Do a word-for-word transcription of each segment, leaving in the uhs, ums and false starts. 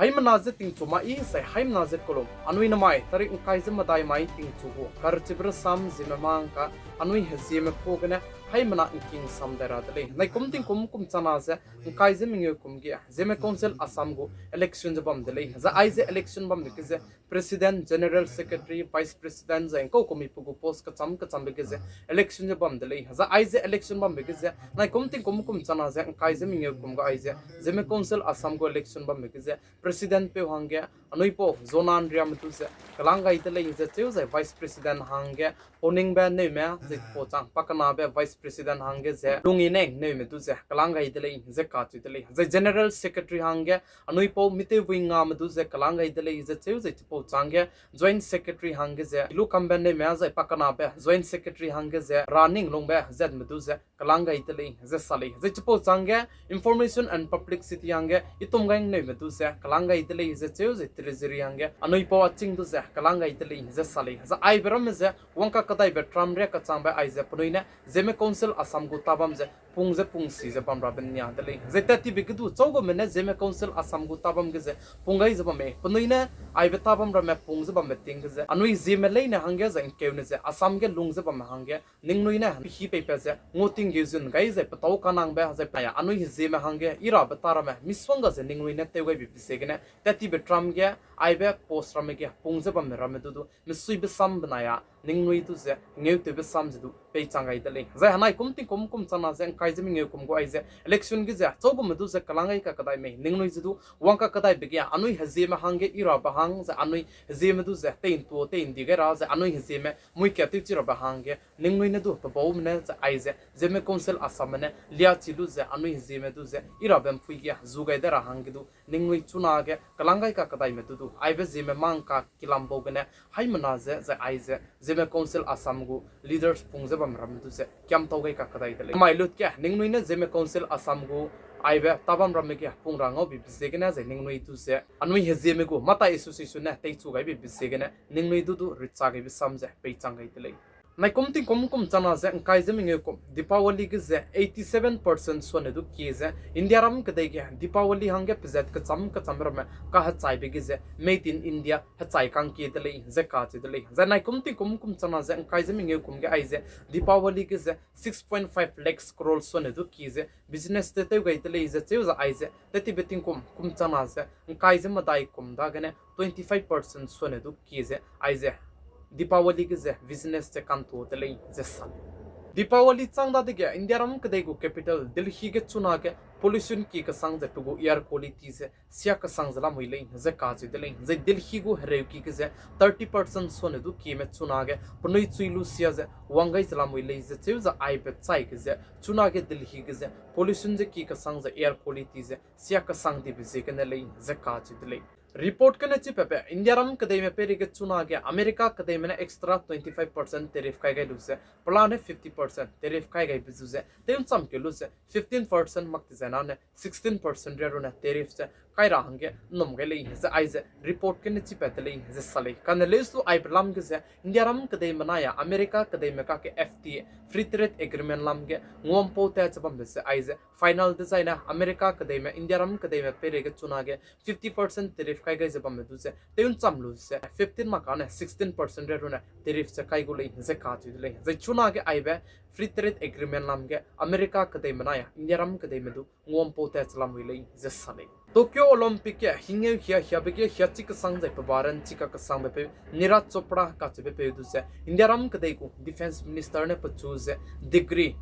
Haimena ze tingchu mai zai haimena ze kelum, anui namai tarik ngkai ze medai mai tingchu gu karchibe rasam ziemme mang ka, anui hezieme pau gene haimena ngking sam dai ra de lei. Naikum tingkum kum chana ze ngkai ze mengeu kum ge Zeme Council Assam gu election ze bam de lei. Zai aize election bambe ge ze President, General Secretary, Vice President zai ngkau kumi pe gu post kecham kechambe ge ze election ze bam de lei. Zai aize election bambe ge ze naikum tingkum kum chana ze ngkai ze mengeu kum ga aize Zeme Council Assam gu election bambe ge ze President peu hangge anui pau Zonan Riame du ze kelang gai de lei ze cheu zai Vice President hangge Poningbe Neume zai pau chang pakenabe Vice President hangge ze Lungineng Neume du ze kelang gai de lei ze kacheu de lei. Zai General Secretary hangge anui pau Mitewui Ngame du ze kelang gai de lei ze cheu zai chipau changge Joint Secretary hangge ze Ilukambe Neume zai pakenabe Joint Secretary hangge ze Raninglungbe Zeme du ze kelang gai de lei ze sa lei. Zai chipau changge Information and Publicity hangge Itumgaing Neume du ze kelang gai de lei ze cheu zai Treasury hangge anui pau Aching du ze kelang gai de lei ze sa lei. Zai aibe ramme ze wangka kedaibe term ria kechangbe aize penui ne Zeme Council Assam gu tabam ze pung ze pungsi ze bam rabe nia de lei. Zai tat tibe ge du chau gume ne Zeme Council Assam gu tabam ge ze pung gai ze bamme penui ne aibe tabam ramme pung ze bambe ting ge ze anui Zeme leine hangge zai ngkeune ze Assam ge lung ze bamme hangge ningnui ne pehî peipat ze nguating geu zun gai zai petâu kanangbe zai pa anui Zeme hangge i rabe ta ramme misongga ze ningnui ne tew gaibe be ziegene tat tibe term ge aibe post ramme ge pung ze bamme ramme du du mesuibe sam benai a ningnui du ze ngeutewbe sam ze du peichang gai de lei. Zai henai kum tingkum kum chana ze ngkai ze mengeu kum gu aize election ge ze chau gume du ze kelang gai kakedai mei ningnui ze du wang kakedaibe ge anui Zeme hangge i rabe hang zai anui Zeme du ze tei ntua tei ndi gai ra zai anui Zeme mui ka tewchi rabe hangge ningnui ne du pebaume ne zai aize Zeme Council Assam ne liachi lu ze anui Zeme du ze i rabe mpui ge zu gai de ra hangge du ningnui chunage kelang gai kakedaime du du aibe Zeme mang ka kilam bau gene haimena ze zai aize Zeme Council Assam gu leaders pung ze bam ramme du ze kiamtau gai kakedai de lei. Mai lut ge ningnui ne Zeme Council Assam gu aibe tabam ramme ge pung ra ngau bibe ziegene zai ningnui du ze anui Zeme gu mata association ne teichu gai bibe ziegene ningnui du du richa gaibe sam ze peichang gai de lei. Naikum tingkum kum chana ze ngkai ze mengeu kum Deepawali ge ze eighty seven percent suane du kie ze India ram kedei ge Deepawali hangge pezat kecham kecham ramme kahechaibe ge ze Made in India hechai kangkie de lei ze kacheu de lei. Zai naikum tingkum kum chana ze ngkai ze mengeu kum ge aize Deepawali ge ze six point five lakhs crore suane du kie ze business te tew gai de lei ze cheu ze aize tat tibe tingkum kum chana ze ngkai ze medai kum dagene twenty five percent suane du kie ze aize Deepawali ge ze business ze kantua de lei ze sa lei. Deepawali chang dadege India ram kedei gu capital Delhi ge chunage pollution kie kesang ze pe gu air quality ze sia kesang ze lamui lei ze kacheu de lei. Zai Delhi gu hereuki ge ze thirty percent suane du kieme chunage penui chui lu sia ze wang gai ze lamui lei ze cheu ze aibe chai ge ze chunage Delhi ge ze pollution ze kie kesang ze air quality ze sia kesang dibe ziegene lei ze kacheu de lei. Report gene chipabe India ram kedeime peireige chunage America kedeime ne extra twenty five percent tariff kai gai lu ze pelane fifty percent tariff kai gaibe zu ze tew ncham keu lu ze fifteen percent mak dezai nane sixteen percent ria rune tariff ze kai ra hangge nnum gai lei ze aize report gene chipat de lei ze sa lei. Kane leuse du aibe lam ge ze India ram kedeime nai a America kedeime kakge F T A, Free Trade Agreement lam ge nguampau tat ze bambe ze aize final dezaine America kedeime India ram kedeime peireige chunage fifty percent tariff kai gai ze bamme du ze tew ncham lu ze fifteen mak ane sixteen percent ria rune tariff ze kai gu lei ze kacheu de lei. Zai chunage aibe Free Trade Agreement lam ge America kedeime nai a India ram kedeime du nguampau tat ze lamui lei ze sa lei. Tokyo Olympic ge hingeu hia hiabe ge hiachi kesang zai pebaren chika kesangbe peu Neeraj Chopra kacheube peu du ze India ram kedei gu Defence Minister ne pechu ze degree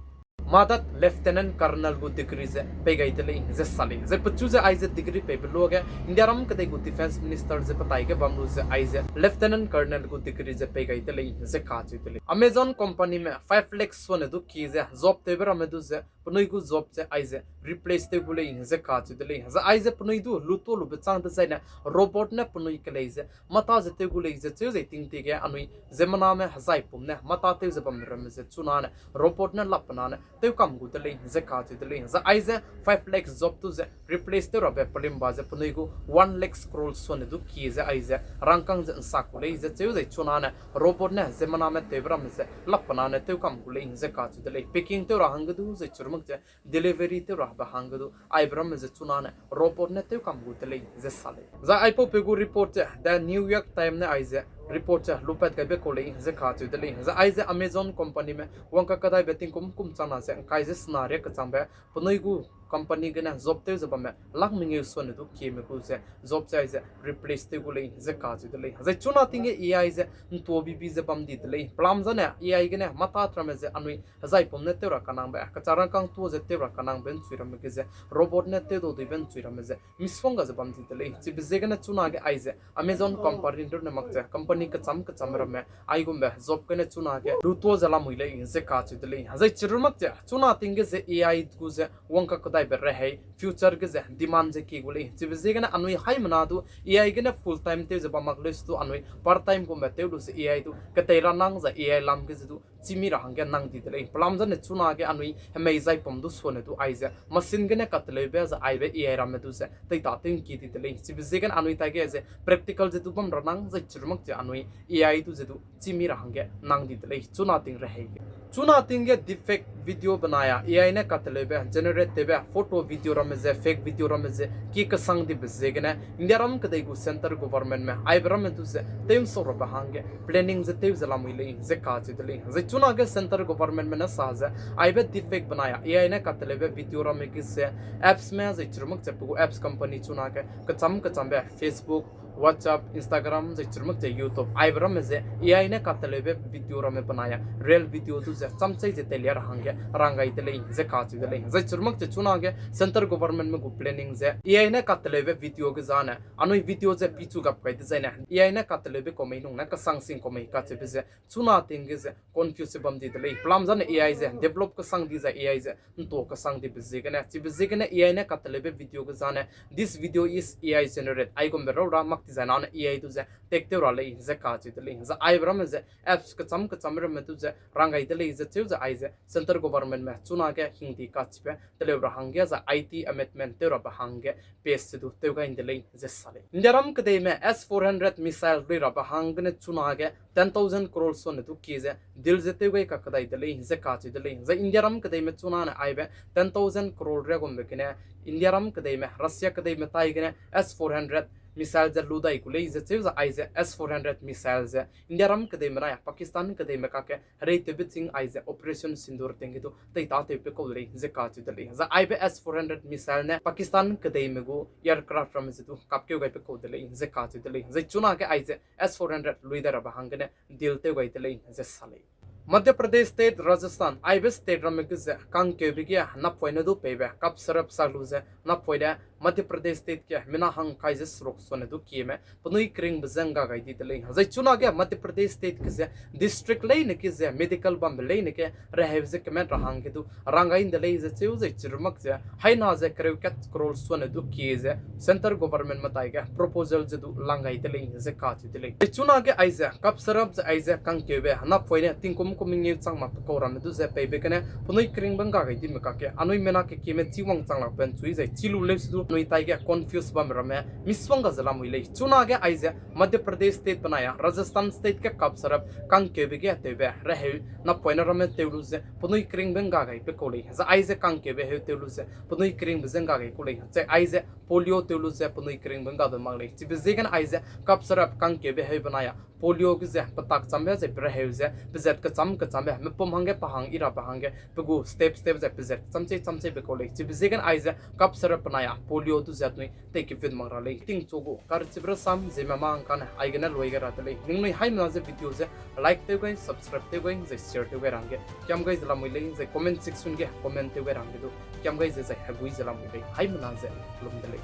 madat Lieutenant Colonel gu degree ze pei gai de lei ze sa lei. Zai pechu ze aize degree peibe luage India ram kedei gu Defence Minister ze petai ge bam lu ze aize Lieutenant Colonel gu degree ze pei gai de lei ze kacheu de lei. Amazon companyme five lakh suane du kie ze job tewbe ramme du ze penui gu job ze aize replace tew gu lei ze kacheu de lei. Zai aize penui du lutua lube chang dezaine robot ne penui kelei ze mata ze tew gu lei ze cheu zai tingtie ge anui ziemmename hezaipum ne mata tew ze bamme ramme ze chunane robot ne lappenane tewkam gu de lei ze kacheu de lei. Zai aize five lakh job du ze replace tew rabe pelimba ze penui gu one lakh crore suane du kie ze aize rangkâng ze nsak gu lei ze cheu zai chunane robot ne ziemmename tewbe ramme ze lappenane tewkam gu lei ze kacheu de lei. Packing tew ra hangge du zai cheu mak ze delivery tew rabe hangge du aibe ramme ze chuna ne robot ne tew kam gu de lei ze sa lei. Zai aipau pe gu report ze The New York Times ne aize report ze lupat gaibe kau lei ze kacheu de lei. Zai aize Amazon companyme wangka kedaibe tingkum kum changna ze ngkai ze sena riak kechangbe penui gu company gene job tew ze bamme lak mengeu suane du kieme gu ze job ze aize replace tew gu lei ze kacheu de lei. Zai chuna ting ge A I ze ntuabibi ze bam di de lei. Pelam zane A I gene mata ramme ze anui hezaipum ne tew ra kanangbe, kechara kangtua ze tew ra kanangbe nchui ramme ge ze robot ne tew dau duibe nchui ramme ze misongga ze bam di de lei. Chibe ziegene chunage aize Amazon company du ne mak ze company kecham kecham ramme aigumbe job gene chunage lutua ze lamui lei ze kacheu de lei. Zai chiru mak ze chuna ting ge ze A I gu ze wangka kedaibe rehei future ge ze demand ze kie gu lei. Chibe ziegene anui haimena du A I gene full time tew ze bam mak leu se du anui part time gumbe tew lu ze A I du ketei ra nang zai A I lam ge ze du chimi ra hangge nang di de lei. Pelam zane chunage anui hemei zaipum du suane du aize machine gene kateleube zai aibe A I ramme du ze teita tew ngki di de lei. Chibe ziegene anui taige ze practical ze du bam ra nang zai chiru mak ze anui A I du ze du chimi ra hangge nang di de lei chuna ting rehei ge. Chuna ting ge deepfake video benai a AI ne kateleube generate tewbe photo video ramme ze fake video ramme ze ki kesang dibe ziegene Indiaram kedei gu centre governmentme aibe ramme du ze tew nsau rabe hangge planning ze tew ze lamui lei ze kacheu de lei. Zai chunage centre governmentme ne sa ze aibe deepfake benai a AI ne kateleube video ramme ge ze appsme zai chirumak ze pe gu apps company chunage kecham kechambe Facebook, WhatsApp, Instagram zai chirumak ze YouTube aibe ramme ze AI ne kateleube video ramme benai a real video du ze chamchei ze teilia ra hangge rang gai de lei ze kacheu de lei. Zai chirumak ze chunage centre governmentme gu planning ze AI ne kateleube video ge zane anui video ze pichu gap gai dezaine AI ne kateleube kau mei nung ne kesang sing kau mei kacheube ze chuna ting ge ze confuse bam di de lei. Pelam zane AI ze develop kesang di zai AI ze ntua kesang dibe ziegene chibe ziegene AI ne kateleube video ge zane this video is AI generate aigumbe rau ra mak di zai nane AI du ze tag tew ra lei ze kacheu de lei. Zai aibe ramme ze apps kecham kecham ramme du ze rang gai de lei ze cheu ze aize centre governmentme chunage hingdi kachibe teleu ra hangge zai IT amendment tew rabe hangge pass ze du tew gai de lei ze sa lei. Indiaram kedeime S four hundred missile lui rabe hanggene chunage ten thousand crore sone du kie ze deal ze tew gai kakedai de lei ze kacheu de lei. Zai Indiaram kedeime chunane aibe ten thousand crore riagumbe gene Indiaram kedeime Russia kedeime taigene S four hundred missile ze lu dai gu lei ze cheu ze aize S four hundred missile ze Indiaram kedeime nai a Pakistan kedeime kakge hereitewbe ching aize Operation Sindoor ting ge du teita tewbe kau de lei ze kacheu de lei. Zai aibe S four hundred missile ne Pakistan kedeime gu aircraft ramme ze du kapkeu gaibe kau de lei ze kacheu de lei. Zai chunage aize S four hundred lui dai rabe hanggene deal tew gai de lei ze sa lei. Madhya Pradesh state, Rajasthan aibe state ramme ge ze kangkeube ge napoine du peibe kapserap sak lu ze napoine Madhya Pradesh state ge mina hangkai ze seruk sone du kieme penui keringbe ze ngga gai di de lei. Zai chunage Madhya Pradesh state ge ze district leine ge ze medical bambe leine ge reheu ze kemet ra hangge du rang gai de lei ze cheu zai chirumak ze haina ze kereu kat crore sone du kie ze centre governmentme taige proposal ze du lang gai de lei ze kacheu de lei. Zai chunage aize kapserap ze aize kangkeube napoine tingkum kum mengeu chang mak pe kau ramme du ze peibe gene penui keringbe ngga gai dime kakge anui mina kekieme chi wangchang lakbe nchui zai chi lu leu se du anui taige confuse bam ramme misongga ze lamui lei. Chunage aize Madhya Pradesh state benai a Rajasthan state ge kapserap kangkeube ge tewbe reheu napoine ramme tew lu ze penui keringbe ngga gaibe kau lei. Zai aize kangkeube heu tew lu ze penui keringbe ze ngga gai kau lei. Zai aize polio tew lu ze penui keringbe nggabe mak lei. Chibe ziegene aize kapserap kangkeube heu benai a polio ge ze petak chambe zai pe reheu ze pezat kecham kechambe mepum hangge pa hang i rabe hangge pe gu step step zai pezat chamchei chamcheibe kau lei. Chibe ziegene aize kapserap benai a polio du ze anui tei kevut mak ra lei. Tingchu gu karchibe rasam ziemme mang kane aigene lui gai ra de lei. Ningnui haimena ze video ze like tew gai, subscribe tew gai zai share tew gai ra hangge kiam gai ze lamui lei, zai comment section ge comment tew gai ra hangge du kiam gai ze zai hegui ze lamui lei. Haimena ze lum de lei.